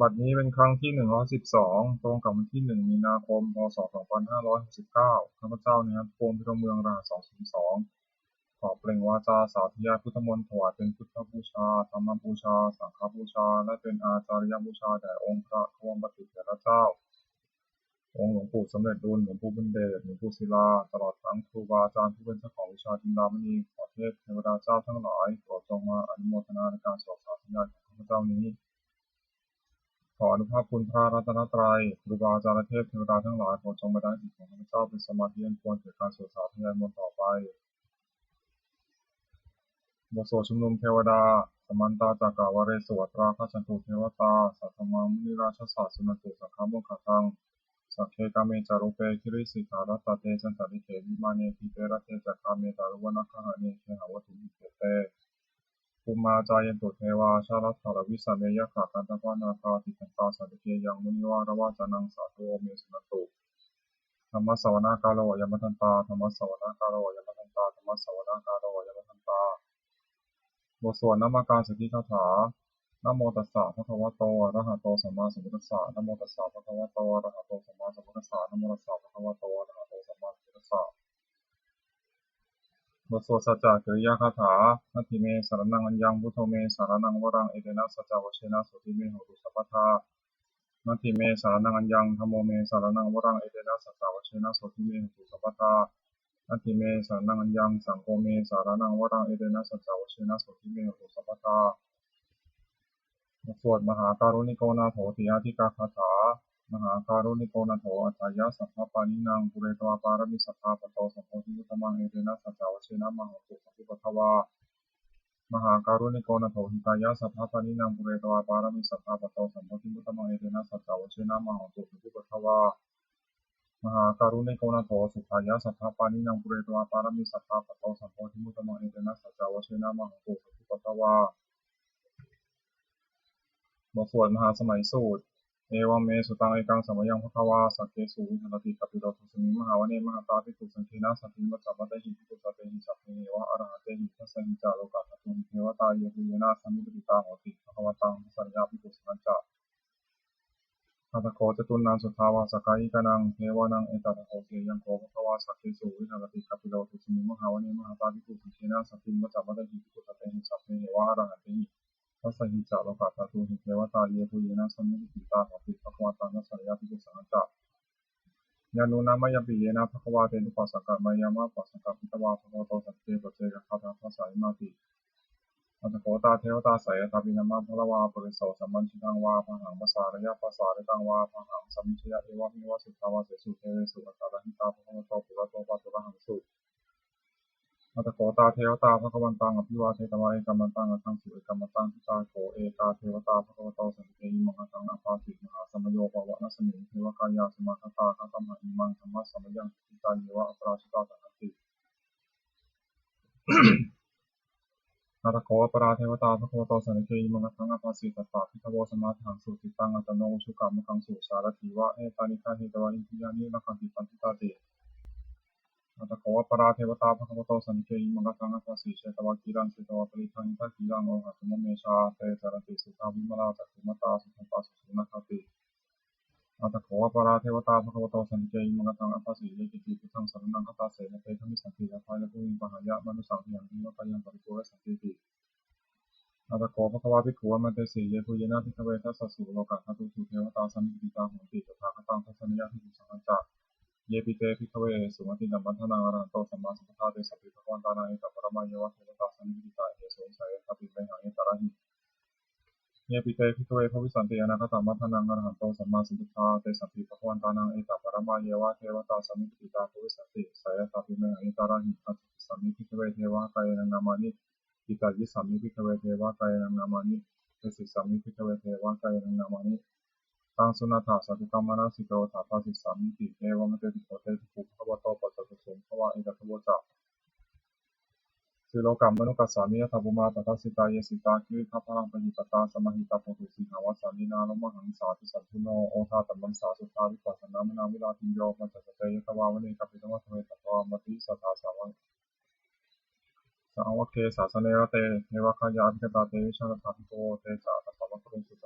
ບັດນີ້ເປັນຄັ້ງທີໜຶ່ງຮ້ອຍສິບສອງ ຕຣົງກັບວັນທີໜຶ່ງ ມີນາຄົມ ພ.ສ. ສອງພັນຫ້າຮ້ອຍຫົກສິບເກົ້າ ຂ້າພະເຈົ້າ ນາຍພົນພົງ ພິລົມເມືອງ ລະຫັດ ສອງສູນສອງ ຂໍເປັ່ງວາຈາສາທະຍາຍພຸດທະມົນ ຖວາຍເປັນພຸດທະບູຊາ, ທຳມະບູຊາ, ສັງຄະບູຊາ ແລະ ເປັນອາຈາລິຍະບູຊາແດ່ອົງພະຮ່ວມປະຕິເຖລະເຈົ້າ, ອົງຫຼວງປູ່ສຳເລັດລຸນ, ຫຼວງປູ່ບຸນເດດ, ຫຼວງປູ່ສິລາ ຕະຫຼອດທັງຄູບາອາຈານຜູ້ເປັນເຈົ້າຂອງວິຊາຈິນດາມະນີ. ຂໍເທບເທວະດາເຈົ້າທັງຫຼາຍ ໂປດຈົ່ງມາອະນຸໂມທະນາໃນການສວດສາທະຍາຍຂອງຂ້າພະເຈົ້ານີ້. ຂໍອະນຸພາບຄຸນພະລັດຕະນະໄຕ, ຄູບາອາຈານ ແລະ ເທບເທວະດາທັງຫຼາຍ ໂປດຈົ່ງບັນດານຈິດຂອງຂ້າພະເຈົ້າເປັນສະມາທິອັນຄວນແກ່ການສວດສາທະຍາຍມົນຕໍ່ໄປ. ບົດສວດຊຸມນຸມເທວະດາ. Samantā cakkavāḷesu atrāgacchantu devatā, saddhammaṃ munirājassa suṇantu saggamokkhadaṃ. Sagge kāme ca rūpe girisikharataṭe cantalikkhe vimāne, dīpe raṭṭhe ca gāme taruvanagahane gehavatthumhi khette, bhummā cāyantu devā jalathalavisame yakkhagandhabbanāgā, tiṭṭhantā santike yaṃ munivaravacanaṃ sādhavo me suṇantu. Dhammassavanakālo ayam bhadantā. Dhammassavanakālo ayam bhadantā. Dhammassavanakālo ayam bhadantā. ບົດສວດນະມັດການສິດທິຄາຖາ. Namo tassa bhagavato arahato sammāsambuddhassa. Namo tassa bhagavato arahato sammāsambuddhassa. Namo tassa bhagavato arahato sammāsambuddhassa. ບົດສວດສັດຈະກິລິຍາຄາຖາ. Natthi me saraṇaṃ aññaṃ, buddho me saraṇaṃ varaṃ, etena saccavajjena sotthi me hotu sabbadā. Natthi me saraṇaṃ aññaṃ, dhammo me saraṇaṃ varaṃ, etena saccavajjena sotthi me hotu sabbadā. Natthi me saraṇaṃ aññaṃ, saṅgho me saraṇaṃ varaṃ, etena saccavajjena sotthi me hotu sabbadā. ບົດສວດມະຫາກາລຸນິໂກນາໂຖ ຕິອາທິກາຄາຖາ. Mahākāruṇiko nātho atthāya sabbapāṇinaṃ, pūretvā pāramī sabbā patto sambodhimuttamaṃ, etena saccavajjena mā hontu sabbupaddavā. Mahākāruṇiko nātho hitāya sabbapāṇinaṃ, pūretvā pāramī sabbā patto sambodhimuttamaṃ, etena saccavajjena mā hontu sabbupaddavā. Mahākāruṇiko nātho sukhāya sabbapāṇinaṃ, pūretvā pāramī sabbā patto sambodhimuttamaṃ, etena saccavajjena mā hontu sabbupaddavā. ບົດສວດມະຫາສະໄໝສູດ. Evaṃ me sutaṃ. Ekaṃ samayaṃ bhagavā sakkesu viharati kapilavatthusmiṃ mahāvane mahatā bhikkhusaṅghena saddhiṃ pañcamattehi bhikkhusatehi sabbeheva arahantehi. Dasahi ca lokadhātūhi devatā yebhuyyena sammippatitā honti bhagavantaṃ dassanāya bhikkhusaṅghañca. Atha kho catunnaṃ suddhāvāsakāyikānaṃ devānaṃ etadahosi: Ayaṃ kho bhagavā sakkesu viharati kapilavatthusmiṃ mahāvane mahatā bhikkhusaṅghena saddhiṃ pañcamattehi bhikkhusatehi sabbeheva arahantehi. Dasahi ca lokadhātūhi devatā yebhuyyena sammippatitā honti bhagavantaṃ dassanāya bhikkhusaṅghañca. Yannūna mayampi yena bhagavā tenupasaṅkameyyāma, upasaṅkamitvā bhagavato santike paccekagāthā bhāseyyāmāti. Atha kho tā devatā seyyathāpi nāma balavā puriso sammiñjitaṃ vā bāhaṃ pasāreyya, pasāritaṃ vā bāhaṃ sammiñjeyya, evameva suddhāvāsesu devesu antarahitā bhagavato purato pāturahaṃsu. Atha kho tā devatā bhagavantaṃ abhivādetvā ekamantaṃ aṭṭhaṃsu. Ekamantaṃ ṭhitā kho ekā devatā bhagavato santike imaṃ gāthaṃ abhāsi: Mahāsamayo pavanasmiṃ, devakāyā samāgatā, āgatamha imaṃ dhammasamayaṃ, dakkhitāyeva aparājitasaṅghanti. Atha kho aparā devatā bhagavato santike imaṃ gāthaṃ abhāsi: Tatrābhitavo samādahaṃsu, cittaṃ attano ujukamakaṃsu, sārathīva nettāni gahetvā, indriyāni rakkhanti paṇḍitāti. Atha kho aparā devatā bhagavato santike imaṃ gāthaṃ abhāsi: Chetvā khīlaṃ chetvā palighaṃ, indakhīlaṃ lohāsetu, māmesu te caranti, suddhā vimalā cakkhumatā, sudantā susunāgāti. Atha kho aparā devatā bhagavato santike imaṃ gāthaṃ abhāsi: Ye keci buddhaṃ saraṇaṃ gatāse, na te gamissanti apāyabhūmiṃ, pahāya mānusaṃ dehaṃ, devakāyaṃ paripūressantīti. Atha kho bhagavā bhikkhū āmantesi: Yebhuyyena bhikkhave dasasu lokadhātūsu devatā sammippatitā honti tathāgataṃ dassanāya bhikkhusaṅghañca. Yepi te bhikkhave ahesuṃ atītamaddhānaṃ arahanto sammāsambuddhā, tesampi bhagavantānaṃ etaparamāyeva devatā sammippatitā ahesuṃ, seyyathāpi mayhaṃ etarahi. Yepi te bhikkhave bhavissanti anāgatamaddhānaṃ arahanto sammāsambuddhā, tesampi bhagavantānaṃ etaparamāyeva devatā sammippatitā bhavissanti, seyyathāpi mayhaṃ etarahi. Atthi tissaṃ me bhikkhave devakāyānaṃ nāmāni, kittayissāmi bhikkhave devakāyānaṃ nāmāni, desissāmi bhikkhave devakāyānaṃ nāmāni, taṃ suṇātha sādhukaṃ manasikarotha bhāsissāmīti. Evaṃ bhanteti kho te bhikkhū bhagavato paccassosuṃ. Bhagavā etadavoca: Silokamanukassāmi, yattha bhummā tadassitā; ye sitā girigabbharaṃ, pahitattā samāhitā. Puthū sīhāva sallīnā, lomahaṃsābhisambhuno; odātamanasā suddhā, vippasannamanāvilā. Bhiyyo pañcasate ñatvā, vane kāpilavatthave; tato āmantayi satthā, sāvake sāsane rate. Devakāyā abhikkantā, te vijānātha bhikkhavo; te ca ātappamakaruṃ, sutvā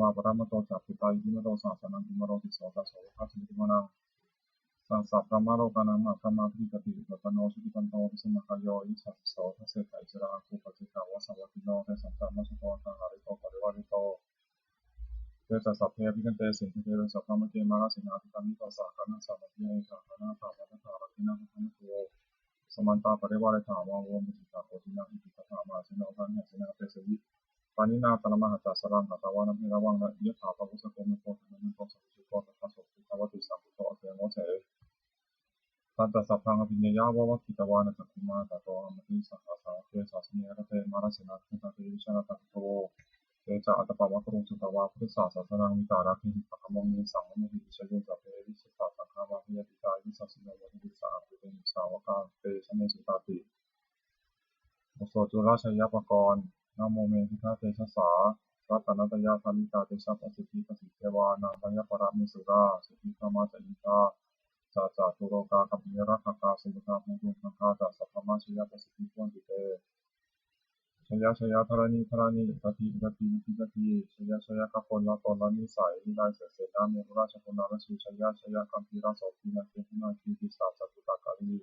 ວາປະລະມະໂຕ ຈາພູຕາ ອິຕິມະໂຕ ສາສະນັງ ກຸມາໂຣ ຕິດໂສ ຈາໂສ ໂອຄາ ສຸກິຕິວານັງ ສາສະ ພຣະມະໂລການັງ ມະຫາພຣະມາ ທິຕິກະຕິ ອຸປະປະນະໂນ ສຸກິທັນໂຕ ວິສະມະກາໂຍ ອິສະຕິໂສ ທັດເສ ກະອິດສະຣະຫະໂກ ປັດເຈກະວາສະວັດຕິໂນ ເຕສັງ ຈະ ມະສະໂຕ ອາຄາຫາລິໂກ ປະລິວາລິໂຕ ເຕ ຈະ ສັບເພ ອະພິຄັນເຕ ສິງຄະເທ ເວ ສະພາ ມະ ເກ ມາ ລະ ເສນາ ອະທິກາມິ ໂຕ ສາ ຄະນະ ສະ ມະ ເທ ເອ ຄາ ຄະນະ ຕາ ວັດທະ ຕາ ລັກຂະນະ ທັກຂະນະ ໂທ ສະມັນຕາ ປະລິວາ ເຣ ຖາ ວາ ໂວ ມະ ສິ ຕາ ໂຄ ທິນາ ທິ ທິ ຕະ ທະ ມະ ຫາ ເສນາ ອຸ ທາ ນະ ເຮ ເສນາ ເຕ ສະ ວິ ປານິນາ ຕະ ລະ ມະ ຫະ ຈະ ສະ ລັງ ຫະ ຕະ ວາ ນະ ເພ ລະ ວັງ ນະ ຍະຖາ ປະ ວະ ສະ ໂກ ເມ ໂຄ ທະ ນະ ເມ ໂຄ ສະ ວິ ສຸ ໂຄ ທະ ທະ ໂສ ພະ ຄະ ວະ ຕິ ສາ ພຸດ ໂທ ອາ ເສ ຍ ໂມ ເສ ຕັນ ຈະ ສັບພັງ ອະພິນຍາຍາ ວາ ວັກ ຂິ ຕະ ວາ ນະ ຈັກ ຂຸ ມາ ຕະ ໂຕ ຫະ ມະ ເທ ສະ ຫະ ສາ ເກ ສາ ສະ ເນ ອະ ຣະ ເທ ມາ ລະ ເສນາ ຄະ ທະ ເທ ວິ ຊະ ນະ ຕະ ໂທ ເຕ ຈະ ອາ ຕະ ປະ ວະ ກະ ລຸງ ສຸ ຕະ ວາ ພຸດທະ ສາ ສະ ສະ ນັງ ວິ ຕາ ຣະ ເຄ ຫິ ຕະ ຄະ ໂມ ເມ ສັງ ວະ ໂນ ຫິ ວິ ຊະ ໂຍ ສະ ເພ ວິ ສະ ຕະ ສັງ ຄາ ວາ ພະ ຍາ ຕິ ຕາ ຍາ ສະ ສິ ໂນ ໂມ ທິ ສະ ອາ ພູ ເຕ ຫິ ສາ ວະ ກາ ເຕ ຊະ ເມ ສຸ ຕາ ຕິ ໂອ ໂສ ຈຸ ຣາ ຊະ ຍະ ປະ ກອນ ນະ ໂມ ເມ ພຸດທະ ເຕ ຊະ ສາ ລັດຕະນະ ຕະ ຍາ ທະ ມິ ຕາ ເຕ ຊະ ປະ ສິດ ທິ ປະ ສິດ ເທ ວາ ນາ ພະ ຍາ ປະ ຣະ ເມ ສຸ ຣາ ສິດ ທິ ພຣະ ມາ ຈະ ອິນ ທາ ຈາ ຈະ ຕຸ ໂລ ກາ ກັບ ເມ ຣະ ຄະ ກາ ສຸ ພະ ທາ ໂພ ໂທ ຄະ ຄາ ຈະ ສັບ ພະ ມາ ຊະ ຍະ ປະ ສິດ ທິ ໂພ ຕິ ເຕ ຊະຍະ ຊະຍະ ທະ ຣະ ນີ ທະ ຣະ ນີ ຕະ ທິ ຕະ ທິ ຕະ ທິ ຕະ ທິ ຊະຍະ ຊະຍະ ກະ ໂກນ ລະ ໂຕນ ລະ ນີ ໄສ ວິ ໄລ ເສ ເສນາ ເມ ຣາ ຊະ ໂກ ນາ ຣະ ຊີ ຊະຍະ ຊະຍະ ກັມ ພີ ຣະ ໂສ ພີ ນະ ເກ ຄຸ ນາ ຄີ ພິ ສາ ຈະ ກຸ ຕະ ກາ ລີ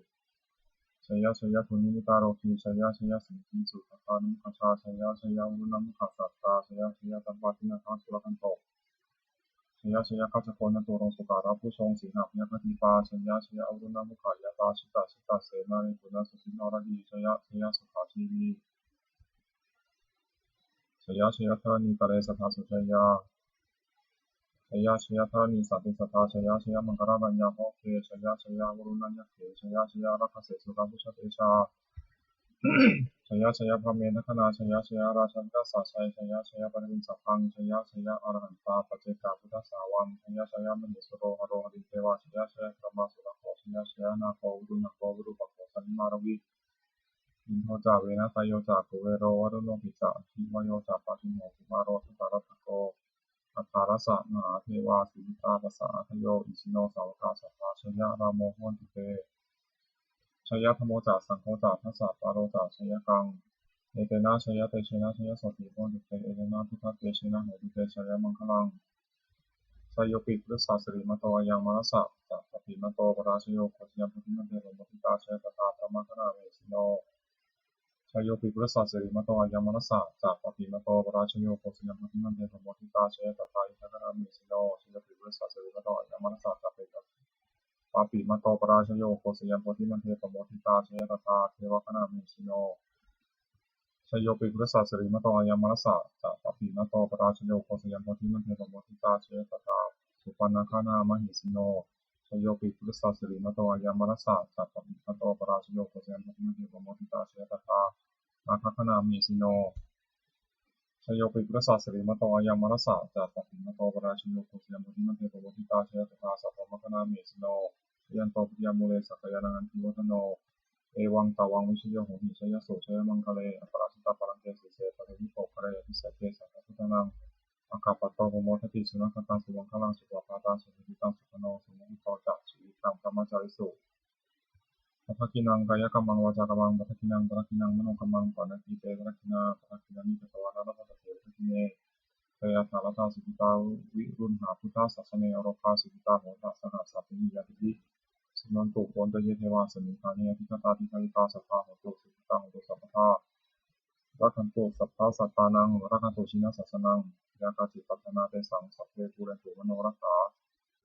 ຊະຍະ ຊະຍະ ທຸ ນິ ມິ ຕາ ໂຣ ຄີ ຊະຍະ ຊະຍະ ສິງ ຄີ ສຸ ທະ ທາ ນະ ມຸ ຄະ ຊາ ຊະຍະ ຊະຍະ ວະ ລຸນ ນະ ມຸ ຄະ ສັດຕາ ຊະຍະ ຊະຍະ ຕະ ປາ ທິ ນະ ຄະ ຄຸ ຣະ ຄັນໂຕ ຊະຍະ ຊະຍະ ຄະ ຈະ ໂຄ ນະ ຕຸ ລົງ ສຸ ກາ ຣະ ພຸ ຊົງ ສິງ ຫະ ພະ ຍາ ຄະ ທິ ປາ ຊະຍະ ຊະຍະ ອະ ວະ ລຸນ ນະ ມຸ ຂະ ຍະ ຕາ ຊິ ຕະ ຊິ ຕະ ເສນາ ເນ ປຸ ນະ ສຸ ພິ ນະ ຣະ ດີ ຊະຍະ ຊະຍະ ສຸຂາ ຊີ ລີ ຊະຍະ ຊະຍະ ທະ ຣະ ນີ ຕະ ເລ ສະ ທາ ສຸ ຊະຍາ ຊະຍະ ຊະຍະ ທະ ຣະ ນີ ສາ ຕິ ສະ ທາ ຊະຍະ ຊະຍະ ມັງຄະ ລະ ຣະ ຍາ ໂພ ເຄ ຊະຍະ ຊະຍະ ວະ ລຸນ ນະ ຍະ ເຂ ຊະຍະ ຊະຍະ ຣະ ຄະ ເສ ສຸ ຣະ ພຸ ຊະ ເຕ ຊາ ຊະຍະ ຊະຍະ ພະ ເມ ທັກ ຄະ ນາ ຊະຍະ ຊະຍະ ຣາ ຊະ ວິ ຕະ ສາ ໄຊ ຊະຍະ ຊະຍະ ປະ ລະ ວິນ ສະ ພັງ ຊະຍະ ຊະຍະ ອະ ຣະ ຫັນຕາ ປັດ ເຈ ກາ ພຸດທະ ສາ ວັງ ຊະຍະ ຊະຍະ ມະ ເຫ ສຸ ໂຣ ຫະ ໂຣ ຫະ ລິ ເທ ວາ ຊະຍະ ຊະຍະ ກະ ມາ ສຸ ຣະ ໂຄ ຊະຍະ ຊະຍະ ນາ ໂຄ ວະ ລຸນ ນະ ໂຄ ວິ ຣູ ປະ ໂຄ ສະ ນິ ມາ ຣະ ວີ ອິນ ໂທ ຈາ ເວ ນະ ຕະ ໂຍ ຈາ ກຸ ເວ ໂຣ ວະ ລຸນ ໂນ ພິ ຈາ ອະ ທິ ວະ ໂຍ ຈາ ປະ ຈຸນ ໂຫ ກຸ ມາ ໂຣ ທັດ ຕະ ຣະ ທະ ໂກ ອັດ ຖາ ຣະ ສະ ມະຫາ ເທ ວາ ສີ ວິ ຕາ ປະ ສາ ອາ ທະ ໂຍ ອິນ ຊີ ໂນ ສາ ວະ ກາ ສະ ພາ ຊະຍະ ຣາ ໂມ ໂຫນ ຕິ ເຕ ຊະຍະ ທຳ ໂມ ຈາ ສັງ ໂຄ ຈາ ທັດ ສະ ປາ ໂຣ ຈາ ຊະຍະ ກັງ ເອ ເຕ ນະ ຊະຍະ ເຕ ເຊ ນະ ຊະຍະ ໂສ ຕີ ໂຫນ ຕິ ເຕ ເອ ເຕ ນະ ພຸດທະ ເຕ ເຊ ນະ ໂຫ ຕິ ເຕ ຊະຍະ ມັງຄະລັງ ຊະໂຍ ປິ ພຸດທະ ສະ ສິລິ ມະ ໂຕ ອາຍັງ ມະ ລະ ສະ ຈະ ປະ ປິ ມະ ໂຕ ປະ ຣາ ຊະ ໂຍ ໂຄ ຊະ ຍັງ ໂພ ທິ ມັນ ເທ ປະ ໂມ ທິ ຕາ ຊະ ຍະ ຕະ ທາ ທຳ ມະ ຄະ ນາ ເມ ສິ ໂນ ຊະໂຍ ປິ ພຸດທະ ສະ ສິລິ ມະ ໂຕ ອາຍັງ ມະ ລະ ສະ ຈະ ປະ ປິ ມະ ໂຕ ປະ ຣາ ຊະ ໂຍ ໂຄ ຊະ ຍັງ ໂພ ທິ ມັນ ເທ ປະ ໂມ ທິ ຕາ ຊະ ຍະ ຕະ ທາ ອິນ ທະ ຄະ ນາ ເມ ສິ ໂນ ຊະໂຍ ປິ ພຸດທະ ສະ ສິລິ ມະ ໂຕ ອາຍັງ ມະ ລະ ສະ ຈະ ເປ ຕະ ປະ ປິ ມະ ໂຕ ປະ ຣາ ຊະ ໂຍ ໂຄ ຊະ ຍັງ ໂພ ທິ ມັນ ເທ ປະ ໂມ ທິ ຕາ ຊະ ຍະ ຕະ ທາ ເທ ວະ ຄະ ນາ ເມ ສິ ໂນ ຊະໂຍ ປິ ພຸດທະ ສະ ສິລິ ມະ ໂຕ ອາຍັງ ມະ ລະ ສະ ຈະ ປະ ປິ ມະ ໂຕ ປະ ຣາ ຊະ ໂຍ ໂຄ ຊະ ຍັງ ໂພ ທິ ມັນ ເທ ປະ ໂມ ທິ ຕາ ຊະ ຍະ ຕະ ທາ ສຸ ປະ ນະ ຄະ ນາ ມະ ຫິ ສິ ໂນ ຊະໂຍ ປິ ພຸດທະ ສະ ສິລິ ມະ ໂຕ ອາຍັງ ມະ ລະ ສະ ຈະ ປະ ປິ ມະ ໂຕ ປະ ຣາ ຊະ ໂຍ ໂຄ ຊະ ຍັງ ໂພ ທິ ມັນ ເທ ປະ ໂມ ທິ ຕາ ຊະ ຍະ ຕະ ທາ ນາ ຄະ ຄະ ນາ ເມ ສິ ໂນ ຊະໂຍ ປິ ພຸດທະ ສະ ສິລິ ມະ ໂຕ ອາຍັງ ມະ ລະ ສະ ຈະ ປະ ປິ ມະ ໂຕ ປະ ຣາ ຊະ ໂຍ ໂຄ ຊະ ຍັງ ໂພ ທິ ມັນ ເທ ປະ ໂມ ທິ ຕາ ຊະ ຍະ ຕະ ທາ ສະ ໂພ ມະ ຄະ ນາ ເມ ສິ ໂນ ຊະ ຍັນ ໂຕ ປະ ຕິ ຍາ ມູ ເຣ ສັກ ກະ ຍາ ນັງ ອັນ ທິ ວັດ ທະ ໂນ ເອ ວັງ ຕະ ວັງ ວິ ຊະ ໂຍ ໂຫ ຫິ ຊະ ຍະ ໂສ ຊະ ຍະ ມັງ ຄະ ເຣ ອະ ປະ ຣາ ຊິ ຕະ ປະ ລັງ ເກ ສີ ເສ ປະ ໂທ ວິ ໂປ ຄະ ເຣ ອະ ພິ ເສ ເກ ສັງ ຄະ ພຸດທະ ນັງ ອາ ຄະ ປະ ໂຕ ໂພ ໂມ ທັດ ຕິ ສຸ ນະ ຄະ ຕັງ ສຸ ມັງ ຄະ ລັງ ສຸ ປະ ພາ ຕັງ ສຸ ໂຫ ຕິ ຕັງ ສຸ ພະ ໂນ ສຸ ໂຫ ຕິ ໂຕ ຈະ ສຸ ອິ ຕັງ ກຳ ມະ ຈາ ຣິ ສຸ ປັດ ທະ ກິ ນັງ ກາຍ ກຳ ມັງ ວາ ຈາ ກຳ ມັງ ປັດ ທະ ກິ ນັງ ມະ ໂນ ກຳ ມັງ ປະ ນະ ກິ ເຕ ປັດ ທະ ກິ ນາ ປັດ ທະ ກິ ນາ ນິ ກະ ຕະ ວາ ນະ ຣະ ພັດ ຕະ ເຖ ປັດ ທະ ກິ ເນ ຊະ ຍະ ຖາ ຣະ ທາ ສຸ ກິ ຕາ ວິ ລຸນ ຫາ ພຸດທະ ສາ ສະ ເນ ອະ ໂຣ ຄາ ສຸ ກິ ຕາ ໂຫ ຕະ ສະ ນະ ສາ ປິ ຍາ ທິ ພິ ສຸ ນັນ ຕຸ ໂພ ນະ ເຕ ເຍ ເທ ວາ ສະ ມິງ ຄາ ເນ ອະ ທິ ຄະ ຕາ ທິ ຄາ ລິ ກາ ສະ ພາ ໂຫ ຕຸ ສຸ ກິ ຕາ ໂຫ ຕຸ ສະ ພະ ທາ ຣະ ຄັນ ຕຸ ສັບ ພະ ສັດ ຕາ ນັງ ຣະ ຄັນ ຕຸ ຊິ ນະ ສາ ສະ ນັງ ຍາ ກາ ຈິ ປັດ ທະ ນາ ເຕ ສັງ ສັບ ເພ ປູ ເຣ ນ ຕຸ ມະ ໂນ ຣະ ຖາ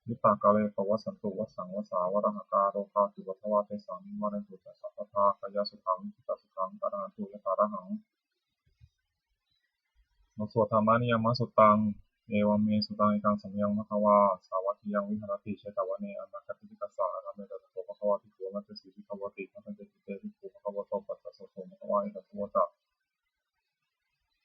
ວິ ຕາ ກາ ເຣ ປະ ວັດ ສັນ ຕຸ ວັດ ສັງ ວັດ ສາ ວະ ຣະ ຫະ ກາ ໂຣ ຄາ ຕຸ ວັດ ທະ ວາ ເຕ ສັງ ນິ ວາ ເຣ ນ ຕຸ ຈະ ສັບ ພະ ທາ ກາ ຍາ ສຸ ຂັງ ຈິ ຕະ ສຸ ຂັງ ກາ ຣະ ຫັນ ຕຸ ຍະຖາ ຣະ ຫັງ ບົດສວດທຳມະນິຍາມະສຸດຕັງ ເອວັມເມ ສຸຕັງ ເອກັງ ສະມະຍັງ ພະຄະວາ ສາວັດທິ ຍັງ ວິຫາຣະຕິ ເຊຕະວະເນ ອະນາຄະບິ ຕິກະ ສາ ອາຣາເມ ຕະ ທະ ໂກ ພະຄະວາ ພິກຂຸ ອາມະ ເຈ ສີ ພິກຂະ ໂວ ຕິ ພັນ ເຕ ເຈ ພິກຂຸ ພະຄະວະໂຕ ປັດ ສະ ໂສ ໂສ ພະຄະວາ ເອກະ ສະ ໂວ ຈະ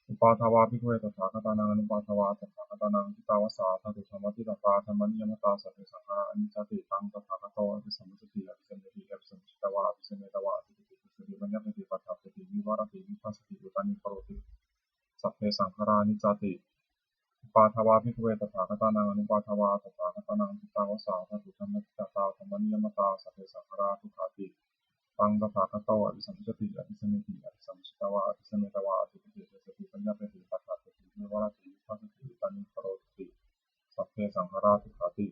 ອຸປາທະວະ ພິກຂະເວ ຕະຖາຄະຕານັງ ອະນຸປາທະວະ ຕະຖາຄະຕານັງ ຈິຕາວະສາ ທາຕຸ ທຳມະ ຈິຕະຕາ ທຳມະນິຍາມະຕາ ສັບເພ ສັງຂາຣາ ອະນິດຈະ ຕິ ຕັງ ຕະຖາຄະໂຕ ອະພິສຳມະສະຕິ ອະພິສຳມະສິຕາ ອະພິສຳມະສິຕະວະ ອະພິສະເມຕະວະ ອະທິດຖະຕິ ປັດສະຕິ ບັນຍາເປຕິ ປັດຖະເປຕິ ວິວະຣະຕິ ວິປັສສະຕິ ອຸຕານີ ໂຄໂຣຕິ ສັບເພ ສັງຂາຣາ ອະນິດຈາ ຕິ ອຸປາທະວະ ພິກຂະເວ ຕະຖາຄະຕານັງ ອະນຸປາທະວະ ຕະຖາຄະຕານັງ ຈິຕາວະສາ ທາຕຸ ທຳມະ ຈິຕະຕາ ທຳມະນິຍາມະຕາ ສັບເພ ສັງຂາຣາ ທຸກຂາ ຕິ ຕັງ ຕະຖາຄະໂຕ ອະພິສຳມະສະຕິ ອະພິສະເມຕິ ອະພິສຳມະສິຕາວະ ອະພິສະເມຕະວະ ອະທິດຖະຕິ ເສສະຕິ ບັນຍາເປຕິ ປັດຖະເປຕິ ວິວະຣະຕິ ວິປັສສະຕິ ອຸຕານີ ໂຄໂຣ ສັງຂາຣາ ທຸກຂາຕິ.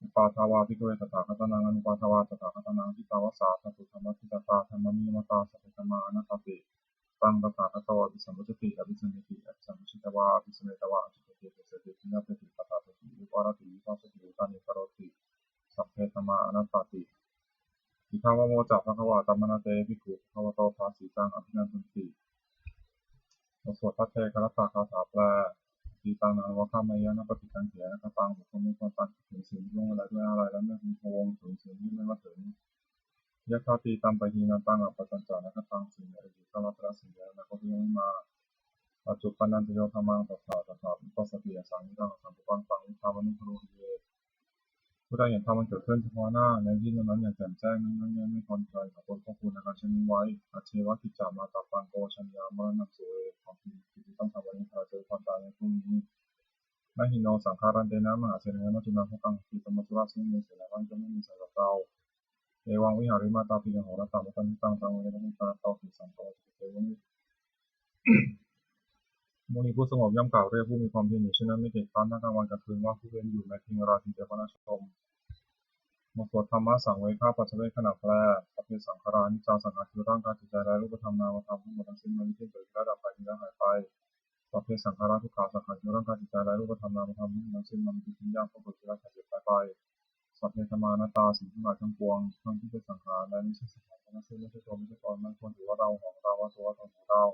ອຸປາທາວາ ພິກຂະເວ ຕະຖາຄະຕານັງ ອະນຸປາທາວາ ຕະຖາຄະຕານັງ ທິຕາວະສາ ທາຕຸ ທຳມະທິຕາ ທຳມະນິຍະມະຕາ ສັບເພ ທຳມາ ອະນັດຕາຕິ. ຕັງ ຕະຖາຄະໂຕ ອະພິສຳວຸດຈະຕິ ອະພິສຳເມຕິ ອະພິສຳວຸດຊິດຕະວາ ອະພິສຳເມຕະວະ ອະທິຖາຕິ ເສດຖະຕິ ວິນິບາຕະຕິ ປະສາດຖະຕິ ວິພາສະຕິ ອຸຕານີ ກະໂຣຕິ ສັບເພ ທຳມາ ອະນັດຕາຕິ. ອິດຖະວະໂມ ຈະ ພະຄະວາ ອາຕະມະນະເຕ ພິກຂຸ ພະຄະວະໂຕ ພາສີຕັງ ອະພິນະນະສັນຕິ. ບົດສວດພັດເທກະລັດຕະຄາຖາແປ. ອະຈີຕັງ ນານະວະຄະມະເຍນະ ປະຕິກະນະ ອະນາຄະຕັງ. ບຸກຄົນມີຄວາມຕາຍຄິດເຖິງສິ່ງທີ່ລ່ວງໄປແລ້ວດ້ວຍອາລັຍ ແລະ ເມື່ອມີພະວົງເຖິງສິ່ງທີ່ຍັງບໍ່ມາເຖິງ. ຍະຖາ ອະຕີຕະ ປະຫິ ອະນານະຕັງ ອະປັດຈັນຈະ ອະນາຄະຕັງ. ສິ່ງໃດອະດີດກໍລະໄປແລ້ວ, ສິ່ງໃດອະນາຄົດຍັງບໍ່ມາ. ປັດຈຸປະນັນຈະໂຍ ທຳມັງ ຕະຖາ ຕະຖາ ວິປັດສະຕິ ອະສັງກິດຕັງ ອະສັງກຸປັງ ຕັງ ວິດຖາ ມະນຸ ຄາໂນ ວິເຍ. ຜູ້ໃດເຫັນທຳອັນເກີດຂຶ້ນສະເພາະໜ້າໃນທີ່ນັ້ນໆຢ່າງແຈ່ມແຈ້ງ, ນັ້ນໆຍ່ອມໄດ້ຜ່ອນຄາຍ ກໍຕົນຂອບຄຸນອາການເຊັ່ນນີ້ໄວ້. ອັດເຊວະ ກິດຈະມາຕາປັງ ໂກ ຊະນະຍາ ມະລະນະໂສ ເອ ຄວາມຈິງ ກິດຈະຕ້ອງທຳ ວັນນີ້ ຖ້າເຈອຄວາມຕາຍໃນພວກນີ້. ນະຫິໂນ ສັງຂາຣັນເຕນະ ມະຫາເສນະຍາ ມັດຈຸນາ ພັດຕັງ ອະຕິ ຕະມະຈຸລະ ເຊິ່ງມີເສນາມາກຈະໄມ່ມີສັງກັບເຮົາ. ເອວັງ ວິຫາຣິມາ ຕາປິ ຫະໂຫລະຕາ ວັດຕະມິຕັງ ຕັງ ເວເນ ປະນິຕານະ ໂຕ ຕິສາ ໂຕ ຈະ ເຕ ວະ ມຸນີຜູ້ສະຫງົບຍ່ອມກ່າວເອີ້ຍຜູ້ມີຄວາມພຽນຢູ່ເຊັ່ນນັ້ນ ໄມ່ເກີດຄ້ານທັງກາງວັນກາງຄືນ ວ່າຜູ້ເປັນຢູ່ແມ້ພຽງລາຕີດຽວກໍໜ້າຊົມ. ບົດສວດທຳມະສັງເວຄະປັດສະເວກຂະນະແປ. ສັບເພສັງຂາຣາ ອະນິດຈາ ສັງຂານຄືຮ່າງກາຍ, ຈິດໃຈ ແລະ ຮູບປະທຳນາມະທຳ ທັງໝົດທັງສິ້ນ ມັນມີທີ່ເກີດຂຶ້ນ ແລະ ດັບໄປ, ມີ ແລະ ຫາຍໄປ. ສັບເພສັງຂາຣາ ທຸກຂາ ສັງຂານຄືຮ່າງກາຍ, ຈິດໃຈ ແລະ ຮູບປະທຳນາມະທຳ ທັງໝົດທັງສິ້ນ ມັນມີທີ່ຂຶ້ນ ຢ່າງປາກົດ ແລະ ຫາຍເສຍຫາຍໄປ. ສັບເພທຳມາອະນັດຕາ, ສິ່ງທັງຫຼາຍທັງປວງ ທັງທີ່ເປັນສັງຂານ ແລະ ມີຊື່ສະຖານ ທັງໜ້າຊື່ ບໍ່ໃຊ່ຕົວ ບໍ່ໃຊ່ຕົນ ມັນບໍ່ຄວນຖືວ່າເຮົາ, ຂອງເຮົາ, ວ່າຕົວເຮົາ, ຂອງເຮົາ.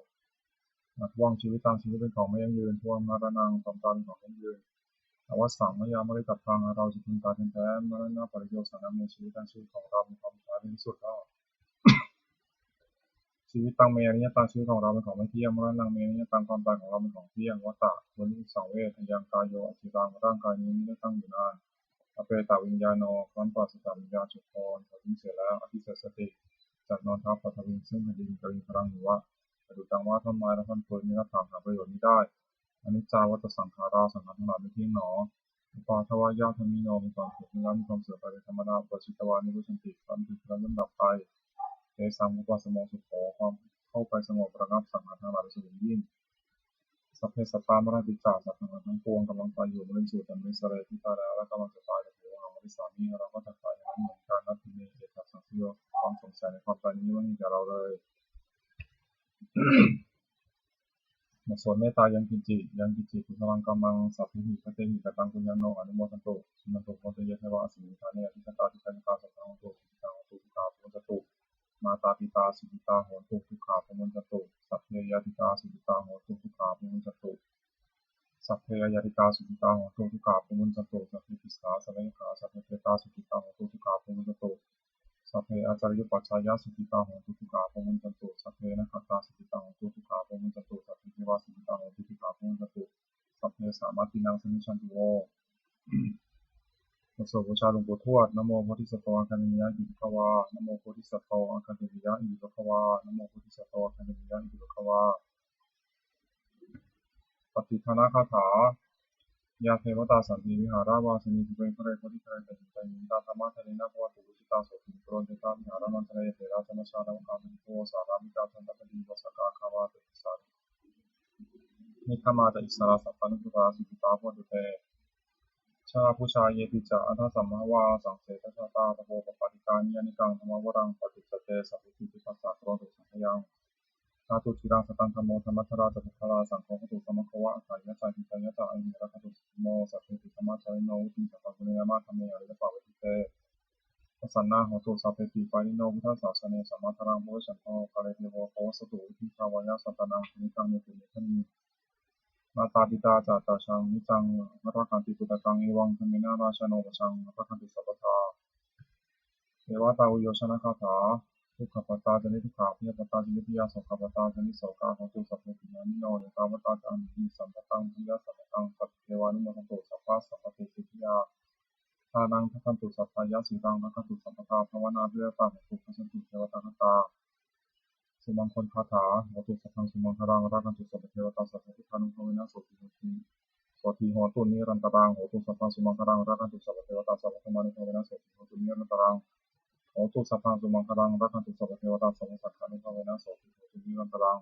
ອະທະວັງ ຊີວິຕັງ, ຊີວິດເປັນຂອງບໍ່ຢັ້ງຢືນ, ທະວັງ ມະລະນັງ, ຄວາມຕາຍເປັນຂອງບໍ່ຢັ້ງຢືນ. ອະວັດສັງ ມະຍາ ມະລິຕັດທັງ, ເຮົາຈະເປັນຕາຍແທ້ໆ. ມະລະນະປະລິໂຍສະນະເມ ຊີວິດ ໃນຊີວິດຂອງເຮົາເປັນຄວາມຕາຍໃນທີ່ສຸດແລ້ວ. ຊີວິດຕັງເມ ອະນິດຍະຕັງ, ຊີວິດຂອງເຮົາເປັນຂອງບໍ່ທ່ຽງ. ມະລະນັງເມ ອະນິດຍະຕັງ, ຄວາມຕາຍຂອງເຮົາເປັນຂອງບໍ່ທ່ຽງ. ວັດຕະ ວັນທຸສາງເວທ ຍັງ ກາໂຍ ອະຈີຣັງ, ຮ່າງກາຍນີ້ບໍ່ໄດ້ຕັ້ງຢູ່ນານ. ອະເປຕະວິນຍາໂນ, ຄວາມປາສະຈາກວິນຍານ, ສຸໂທນ, ຖອນຖິ້ມເສຍແລ້ວ. ອະທິສະສະຕິ, ຈັກນອນທັບ, ປະທະວິງ, ເຊິ່ງແຜ່ນດິນ, ກະວິນ, ພະລັງ, ຫິວະ, ປະດຸດດັ່ງວ່າທ່ອນໄມ້ ແລະ ທ່ອນຟືນ, ນິລັດຖານ, ຫາປະໂຫຍດມິໄດ້. ອະນິດຈາ ວັດຕະສັງຂາຣາ, ສັງຂານທັງຫຼາຍເປັນເພງໜໍ. ອຸປາທະວະຍະທຳມິໂນ, ມີຄວາມເກີດຂຶ້ນແລ້ວ, ມີຄວາມເສື່ອມໄປເປັນທຳມະດາ. ປະຈິດຕະວາ ນິລຸດສັນຕິ, ຄວາມເກີດຂຶ້ນແລ້ວຍ່ອມດັບໄປ. ເຕສັງ ອຸປະສະໂມ ສຸໂຂ, ຄວາມເຂົ້າໄປສະຫງົບລະງັບ, ສັງຂານທັງຫຼາຍເປັນສຸກເປັນຍິ່ງ. ສັບເພສັດຕາ ມະລະນະປິດຈະ, ສັດທັງຫຼາຍທັງປວງກຳລັງຕາຍຢູ່. ມະລິນສູ ຈະມະລິດສະເລ, ຜູ້ຕາຍແລ້ວ ແລະ ກຳລັງຈະຕາຍ. ຕະເທ ວະຫັງ ມະລິດສາມິ, ເຮົາກໍຈະຕາຍຢ່າງນັ້ນເໝືອນກັນ. ນັດຖິເມ, ເອຕັດສັງສະໂຍ, ຄວາມສົງໄສໃນຄວາມຕາຍນີ້ບໍ່ມີແກ່ເຮົາເລີຍ. ບົດສວດເມດຕາ ຍັງກິນຈິ, ຍັງກິນຈິ ກຸສະລັງກຳມັງ, ສັບພີຫິ ກະເຕຫິ ກະຕັງ ປຸນຍາໂນ ອະນຸໂມທັນຕຸ, ສຸນັນຕຸ ໂພຊະເຍ ເທວະ ອັດສະມິງ ຖາເນ ອະທິກະຕາ, ທິກຂະນິກາ ສັດທັງ ໂຫຕຸ ສຸຂະຕາ ໂຫຕຸ ສຸຂະ ພະວັນຈະຕຸ. ມາຕາປິຕາ ສຸຂະຕາ ໂຫຕຸ ສຸຂະ ພະວັນຈະຕຸ. ສັບເພຍາຕິກາ ສຸຂະຕາ ໂຫຕຸ ສຸຂະ ພະວັນຈະຕຸ. ສັບເພອະຍາຕິກາ ສຸຂະຕາ ໂຫຕຸ ສຸຂະ ພະວັນຈະຕຸ. ສັບເພຕິສາ ສະລະຍະກາ ສັບເພເປຕາ ສຸຂະຕາ ໂຫຕຸ ສຸຂະ ພະວັນຈະຕຸ. ສັບເພອາຈາລະຍຸປັດຊາຍະ ສຸຂະຕາ ໂຫຕຸ ສຸຂະ ພະວັນຈະຕຸ. ສັບເພນະຄະຕາ ສຸຂະຕາ ໂຫຕຸ ສຸຂະ ພະວັນຈະຕຸ. ສັບເພເທວາ ສຸຂະຕາ ໂຫຕຸ ສຸຂະ ພະວັນຈະຕຸ. ສັບເພສາມາຕິນັງ ສະມິດສັນຕຸໂວ. ບົດສວດບູຊາຫຼວງປູ່ທວດ. ນະໂມໂພທິສັດໂຕ ອາຄາເນມິຍະ ອິຕິພະຄະວາ. ນະໂມໂພທິສັດໂຕ ອາຄາເນມິຍະ ອິຕິພະຄະວາ. ນະໂມໂພທິສັດໂຕ ອາຄາເນມິຍະ ອິຕິພະຄະວາ. ປະຕິທານະຄາຖາ. ຍາເທວະຕາສັນຕິ ວິຫາຣະວາສິນີ ພູເປ ຄະເລ ໂພທິຄະເລ ເສດຖິ ຈາຍິງ ຕາທຳມະທະເນນະ ພະວະຕຸ ປຸຊິຕາ ໂສຕິ ປຸໂຣນ ເຕຊາ ວິຫາຣະມັນທະເລ ເຖລາ ຈາມະຊາ ນະວະກາ ພະລິໂພ ສາລາມິກາ ທັນຕະມະດີ ວັດສະກາ ຄາວາ ເຕຕິສາ ນິກຂະມາ ຈະ ອິດສະລາ ສັບພານຸກກະລາ ສຸກິຕາ ໂພຈຸເຕ ຊະລະພູຊາ ເຍ ປິ ຈະ ອັດຖະສຳພະວາ ສັງເສທະຊາຕາ ຕະໂພ ປະປາຕິກາ ນິຍານິກັງ ທຳມະວະລັງ ປະຕິດຈະເຕ ສາເພ ປິ ປັດສາ ກະໂຣນຕຸ ສັງຄະຍັງ ທາຕຸ ຈິຣັງ ສະຕັງ ທຳໂມ ທຳມະທະລາ ຈະ ໂພຄະລາ ສັງໂຄ ຄະຕຸ ທຳມະຄະວະ ອັກຂະ ຍະຈະ ຫິຕາຍະຈະ ອະວິເນ ລັກຂະຕຸ ສາໂມ ສັບເພ ຕິສະມະ ຈາຍິໂນ ວຸດຕິງ ສັງກັງ ປຸນຍາຍາມະ ທຳເມ ອະລິຍະປາເວທິເຕ ປະສັນນາ ໂຫຕຸ ສັບເພ ປິ ປາຍິໂນ ພຸດທະສາສະເນ ສຳມາທານັງ ໂພວິສັນໂຕ ກາເລ ເທໂວ ໂພ ວັດສະຕຸ ວິທິພາວາຍະ ສັດຕານັງ ສະມິດຕັງ ເນຕຸ ເມທະນີ ມາຕາປິຕາ ຈະ ຕະ ຈະ ຈະ ນິດຈັງ ຮັກຂັນຕິ ປຸດຕະກັງ ເອວັງ ທຳເມນະ ຣາຊາໂນ ປະ ຈະ ຮັກຂັນຕິ ສັບພະທາ ເດວະຕາ ໂອໂຍຊະນະຄາຖາ ທຸກຂະປັດຕາ ຈະ ນິດທຸກຂະ ພະຍາດປັດຕາ ຈະ ນິດພະຍາດ ໂສກະປັດຕາ ຈະ ນິດໂສກະ ໂຫຕຸ ສັບເພ ປິ ຍານິໂນ ເອຕາວັດຕາ ຈະ ອັນຕິ ສຳປະຕັງ ພະຍາດ ສຳປະຕັງ ສັບເພ ເທວານຸໂມທັນຕຸ ສັບພະ ສັບພະເຕ ສິດທິຍາ ທານັງ ທັກຂັນຕຸ ສັບພະຍາສິລັງ ທັກຂັນຕຸ ສັບພະທາ ພາວະນາ ເບຍຕາ ໂຫຕຸ ພັດສັນຕຸ ເທວະຕາຄະຕາ ສຸມັງຄົນຄາຖາ ໂຫຕຸ ສັບພັງ ສຸມັງຄະລັງ ລັກຂັນຕຸ ສັບພະເທວະຕາ ສັບພະພຸດທານຸພາເວນະ ໂສຕິໂຫຕິ ໂສຕິໂຫຕຸ ນິລັນຕະລັງ ໂຫຕຸ ສັບພັງ ສຸມັງຄະລັງ ລັກຂັນຕຸ ສັບພະເທວະຕາ ສັບພະທຳມານຸພາເວນະ ໂສຕິໂຫຕຸ ນິລັນຕະລັງ ໂຫຕຸ ສັບພັງ ສຸມັງຄະລັງ ລັກຂັນຕຸ ສັບພະເທວະຕາ ສັບພະສັງຄານຸພາເວນະ ໂສຕິໂຫຕຸ ນິລັນຕະລັງ.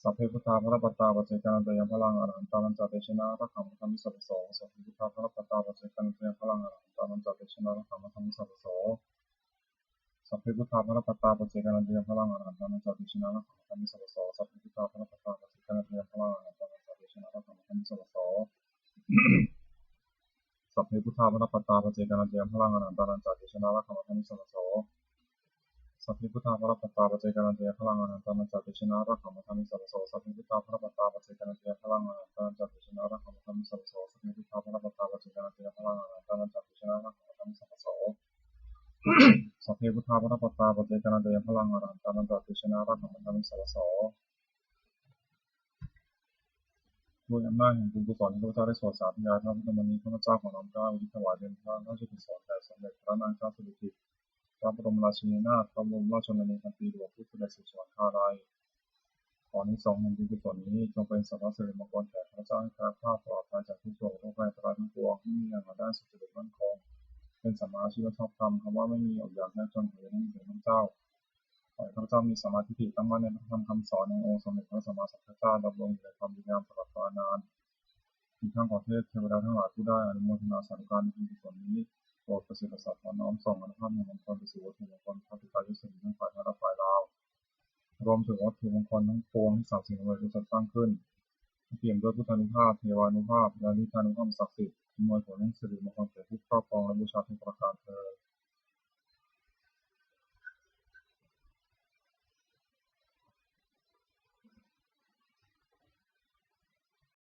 ສ Sabbe buddhā balappattā paccekānañca yaṃ balaṃ arahantānañca tejena rakkhaṃ bandhāmi sabbaso. Sabbe buddhā balappattā paccekānañca yaṃ balaṃ arahantānañca tejena rakkhaṃ bandhāmi sabbaso. Sabbe buddhā balappattā paccekānañca yaṃ balaṃ arahantānañca tejena rakkhaṃ bandhāmi sabbaso. Sabbe buddhā balappattā paccekānañca yaṃ balaṃ arahantānañca tejena rakkhaṃ bandhāmi sabbaso. Sabbe buddhā balappattā paccekānañca yaṃ balaṃ arahantānañca tejena rakkhaṃ bandhāmi sabbaso. Sabbe buddhā balappattā paccekānañca yaṃ balaṃ arahantānañca tejena rakkhaṃ bandhāmi sabbaso. Sabbe buddhā balappattā paccekānañca yaṃ balaṃ arahantānañca tejena rakkhaṃ bandhāmi sabbaso. Sabbe buddhā balappattā paccekānañca yaṃ balaṃ arahantānañca tejena rakkhaṃ bandhāmi sabbaso. Sabbe buddhā balappattā paccekānañca yaṃ balaṃ arahantānañca tejena rakkhaṃ bandhāmi sabbaso. ด้วยอำนาจแห่งบุญกุศลที่ข้าพเจ้าได้สวดสาธยายพระพุทธมนต์นี้ ข้าพเจ้าขอน้อมเกล้าอุทิศถวายเป็นพระราชกุศลแด่สมเด็จพระนางเจ้าสิริกิติ์ พระบรมราชินีนาถ พระบรมราชชนนีพันปีหลวง ผู้เสด็จสู่สวรรคาลัย ขออานิสงส์แห่งบุญกุศลนี้จงเป็นสัพพสิริมงคลแก่ข้าพเจ้า ให้แคล้วคลาดปลอดภัยจากทุกข์โศกโรคภัยอันตรายทั้งปวง ให้มีอาหารได้สุจริตมั่นคง เป็นสัมมาอาชีวะชอบธรรม คำว่าไม่มีอดอยากยากจนขออย่าได้มีแก่ข้าพเจ้า ขอให้ข้าพเจ้ามีสัมมาทิฏฐิตั้งมั่นในพระธรรมคำสอนแห่งองค์สมเด็จพระสัมมาสัมพุทธเจ้า ดำรงอยู่ในความดีงามตลอดกาลนาน อีกทั้งขอเทพเทวดาทั้งหลายผู้ได้อนุโมทนาสาธุการในบุญกุศลนี้ โปรดประสิทธิ์ประสาทพรน้อมส่งอานุภาพแห่งมงคลไปสู่วัตถุมงคลพระปิดตายอดเสนียงทั้งฝ่ายไทยและฝ่ายลาว รวมถึงวัตถุมงคลทั้งปวงที่สามสิ่งอำนวยรู้จักสร้างขึ้น ให้เปี่ยมด้วยพุทธานุภาพ เทวานุภาพ และฤทธานุภาพศักดิ์สิทธิ์ อำนวยผลให้สิริมงคลแก่ผู้ครอบครองและบูชาทุกประการเทอญ